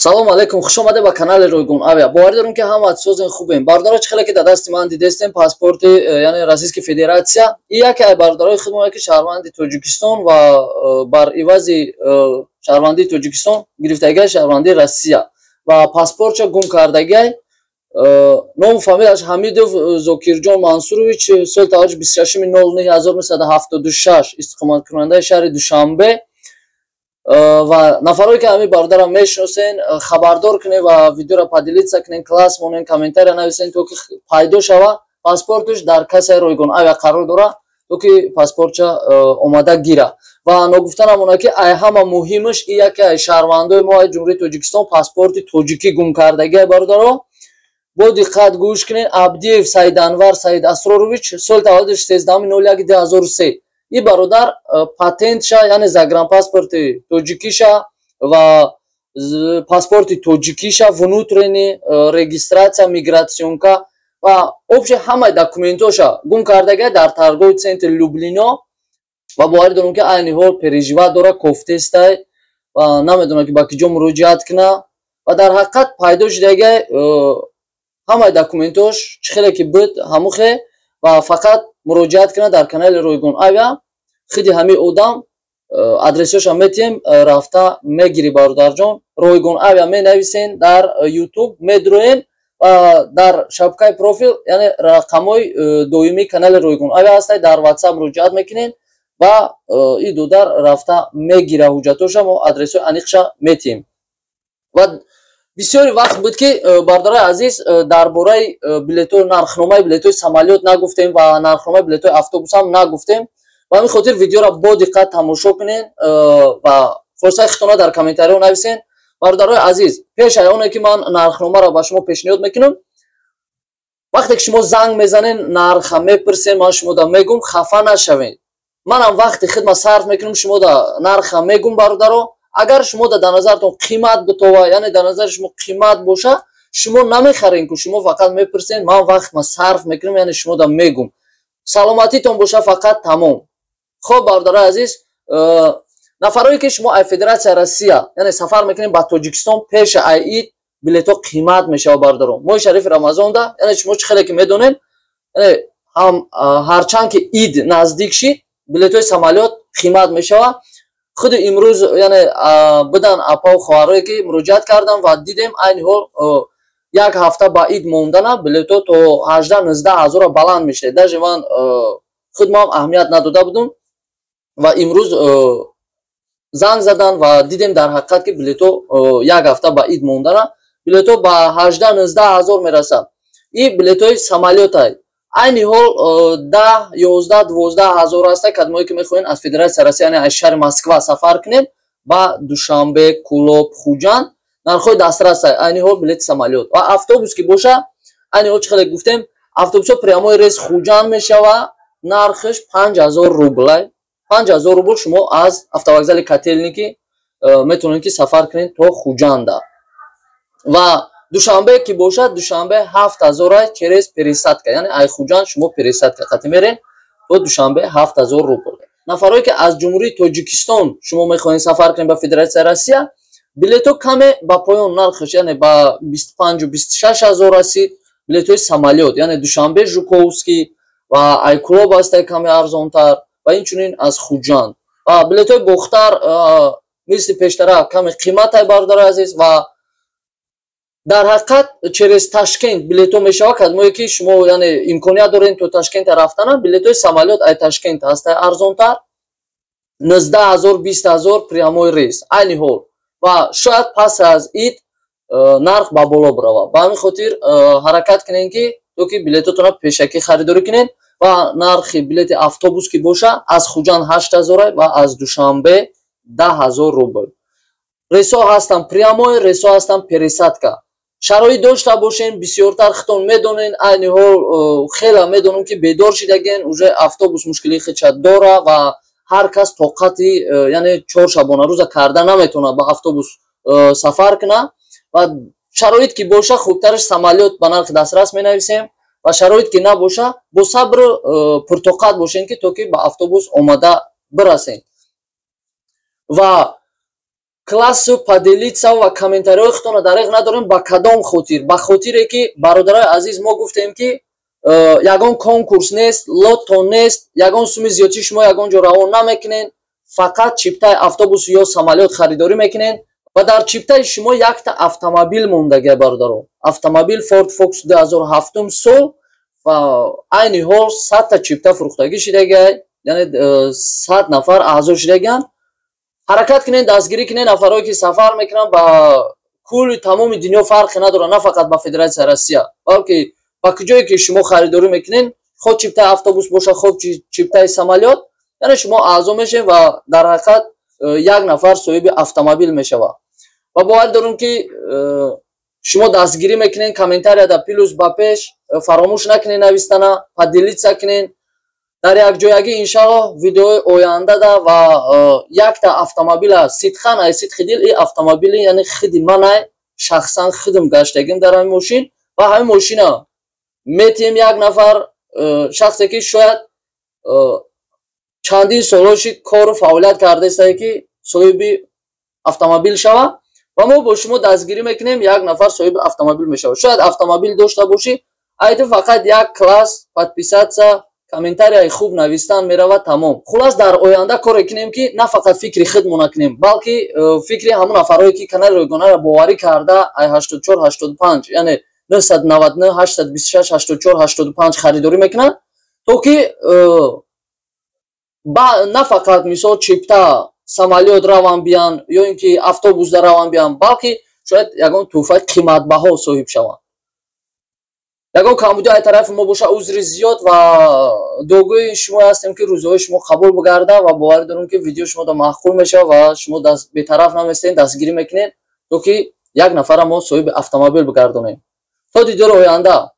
Салому алейкум, хуш омаде ба канали Ройгон Авиа. Боварӣ дорем, ки ҳама созен, хубем. Бародаро, чӣ хеле ки дар дасти ман дидестем, паспорти яъне Российской Федерация. И яке аз бародарои худмо, ки шаҳрванди Тоҷикистон ва бар ивази шаҳрвандии Тоҷикистон гирифтагиай шаҳрвандии Россия ва паспортша гум кардагиай. Ному фамилияш Ҳамидов Зокирҷон Мансурович, соли таваллудш 26.09.1976, истиқоматкунандаи шаҳри Душанбе. Ва нафарое ки ҳамин бародарам мешиносен, хабардор кунед ва видеоро поделиться кунед, класс монен, комментария нависен, то ки пайдо шава. Паспорташ дар кассаи Ройгон Авиа қарор дора, то ки паспортша омада гира. Ва ногуфта намонад, ки ай ҳама муҳимаш и яке ай шаҳрвандои мо ай Ҷумҳурии Тоҷикистон паспорти тоҷикӣ гум кардагиай. Бародаро, бо диққат гӯш кунед. Абдиев Саиданвар Саид Асрорович, соли таваллудаш 13.01.2003. И бародар патентша, яъне загранпаспорти тоҷикиша ва паспорти тоҷикиша, внутренний регистрация, миграционка ва вообще ҳамаи документоша гум кардага дар торговый центр Люблино. Ва боварӣ дорам, ки айни ҳол переживать дора, кофтестай ва намедонам, ки ба ки ҷо муроҷиат куна. Ва дар ҳақиқат пайдо шудага ҳамаи документош, чӣ хеле ки буд, ҳамухе. Ва фақат муроҷиат кунад дар канали Ройгон Авиа, худи ҳамин одам адресҳоша метиҳем, рафта мегирӣ. Бародарҷон, Ройгон Авиа менависен дар Ютуб, медроен ва дар шабакаи профил, яъне рақамҳои доимии канали Ройгон Авиа ҳастай, дар Ватсап муроҷиат мекунед ва и додар рафта мегира ҳуҷҷатоша. Мо адресҳои аниқша метиҳем. Ва бисёре вақт буд, ки, бародарои азиз, дар бораи билетҳои, нархномаи билетҳои самолёт нагуфтем ва нархномаи билетҳои автобусам нагуфтем. Ба ҳамин хотир видеоро бо диққат тамошо кунед ва хулосаи худтона дар комментариҳо нависен. Бародарои азиз, пеш аз оне ки ман нархномаро ба шумо пешниҳод мекунам, вақте ки шумо занг мезанед, нарха мепурсед, ман шумода мегум, хафа нашавед. Манам вақти хидма сарф мекунам, шумода нарха мегум. Бародаро, агар шумо дар назартон қимат бутова, яъне дар назари шумо қимат боша, шумо намехарен ку, шумо фақат мепурсен. Ман вақтма сарф мекунам, яъне шумода мегум. Саломатитон боша, фақат тамом. Хоб, бародарои азиз, нафарое ки шумо ай Федератсияи Россия, яъне сафар мекунем ба Тоҷикистон, пеша ай ид билетҳо қимат мешава. Бародаро, моҳи шарифи Рамазонда, яъне шумо чӣ хеле ки медонем, яъне ҳам ҳарчанд ки ид наздик шид, билетҳои самолёт қимат мешава. Худи имрӯз, яъне будан апаву хоҳарое ки муроҷиат кардам ва дидем, айни ҳол як ҳафта ба ид мондана билетҳо то 18-19 ҳазора баланд мешавад. Даже ман худмам аҳамият надода будум ва имрӯз занг задан ва дидем, дар ҳақиқат ки билетҳо як ҳафта ба ид мондана билетҳо ба 18-19 ҳазор мерасад. И билетҳои самолётай айни ҳол 10, 11, 12 ҳазор аста. Кадмое ки мехоҳем аз Федератсияи Россия, яъне аз шаҳри Москва сафар кунем ба Душанбе, Кӯлоб, Хуҷанд, нархҳои дастрас айни ҳол билети самолёт. Ва автобус ки боша, айни ҳол чӣ хеле гуфтем, автобусҳо прямой рейс Хуҷанд мешава, нархаш 5000 рублай. 5000 рубл шумо аз автовокзали Котельники метавонед ки сафар кунед то Хуҷанда. Ва Душанбе ки бошад, Душанбе 7000-а через пересадка, яъне ай Хуҷанд шумо пересадка қати мерен то Душанбе, 7000 рубл. Нафарое ки аз Ҷумҳурии Тоҷикистон шумо мехоҳед сафар кунед ба Федератсияи Россия, билетҳо каме ба поён нархаш, яъне ба 25-26 ҳазор расид билетҳои самолёт, яъне Душанбе Жуковский ва ай Кӯлоб ҳастай каме арзонтар ва инчунин аз Хуҷанд. Ва билетҳои Бохтар мисли пештара каме қиматай, бародари азиз. Ва дар ҳақиқат через Ташкент билетҳо мешавад. Кадмое ки шумо, яъне имконият доред то Ташкента рафтана, билетҳои самолёт ай Ташкент ҳастай арзонтар, 19 ҳазор, 20 ҳазор прямой рейс айни ҳол. Ва шояд пас аз ид нарх ба боло биравад. Ба ҳамин хотир ҳаракат кунед, ки то ки билетотонро пешакӣ харидорӣ кунед. Ва нархи билети автобус ки боша, аз Хуҷанд 8000 ва аз Душанбе 10 000 рубл. Рейсҳо ҳастанд прямой, рейсҳо ҳастанд пересадка. Шароит дошта бошен, бисёртар худтон медонен, айни ҳол хеле медонам, ки бедор шидаген, уже автобус мушкилии худша дора ва ҳар кас тоқати яъне 4 шабонарӯза карда наметавонад ба автобус сафар кунад. Ва шароит ки боша, хубтараш самолёт ба нархи дастрас менависем. Ва шароит ки набоша, бо сабру пуртоқат бошем, ки то ки ба автобус омада бирасем. Ва Классу, поделиться ва комментариҳои худтонро дареғ надорем. Ба кадом хотир? Ба хотире ки, бародарои азиз, мо гуфтем, ки ягон конкурс нест, лото нест, ягон суми зиёдтӣ шумо ягон ҷо равон намекунед, фақат чиптаи автобус ё самолёт харидорӣ мекунед ва дар чиптаи шумо якта автомобил мондагия, бародаро. Автомобил Форд Фокус 2007 сол ва айни ҳол 100-та чипта фурӯхтагӣ шидагиай, яъне 100 нафар аъзо шидагианд. Ҳаракат кунед, дастгирӣ кунед. Нафарое ки сафар мекунанд ба кулли тамоми дунё, фарқе надорад, на фақат ба Федератсияи Россия, балки ба куҷое ки шумо харидорӣ мекунед, хоҳ чиптаи автобус бошад, хоҳ чиптаи самолёт, яъне шумо аъзо мешавед ва дар ҳақиқат як нафар соҳиби автомобил мешавад. Ва боварӣ дорем, ки шумо дастгирӣ мекунед. Комментарияда «плюс ба пеш» фаромӯш накунед навистана, поделиться кунед. Дар якҷоягӣ, иншаллоҳ, видеои ояндада ва якта автомобила сидқан, ай сидқи дил, и автомобили, яъне хиди манай, шахсан хидм гаштагим дар ҳамин мошин ва ҳамин мошина метиҳем як нафар шахсе, ки шояд чандин солҳоши кору фаъолият кардаистае, ки соҳиби автомобил шава. Ва мо бо шумо дастгирӣ мекунем, як нафар соҳиби автомобил мешавад. Шояд автомобил дошта бошӣ, айти фақат як класс, подписаться, комментарияи хуб навистан меравад, тамом. Хулас, дар оянда коре кунем, ки на фақат фикри худмона кунем, балки фикри ҳамон нафарое, ки канали ройгонаро боварӣ карда, ай 84 85, яъне 999 826 84 85 харидорӣ мекунанд, то ки на фақат, мисол, чипта самолёт раван биян ё ин ки автобусда раван биян, балки шояд ягон тӯҳфаи қиматбаҳо соҳиб шаванд. Ягон камбудӣ ай тарафи мо боша, узри зиёд ва дуогӯи шумо ҳастем, ки рӯзҳои шумо қабул бигарда. Ва боварӣ дорем, ки видео шумо маъқул мешавад ва шумо бетараф наместед, дастгирӣ мекунед, то ки як нафара мо соҳиби автомобил бигардонем. То дидори оянда.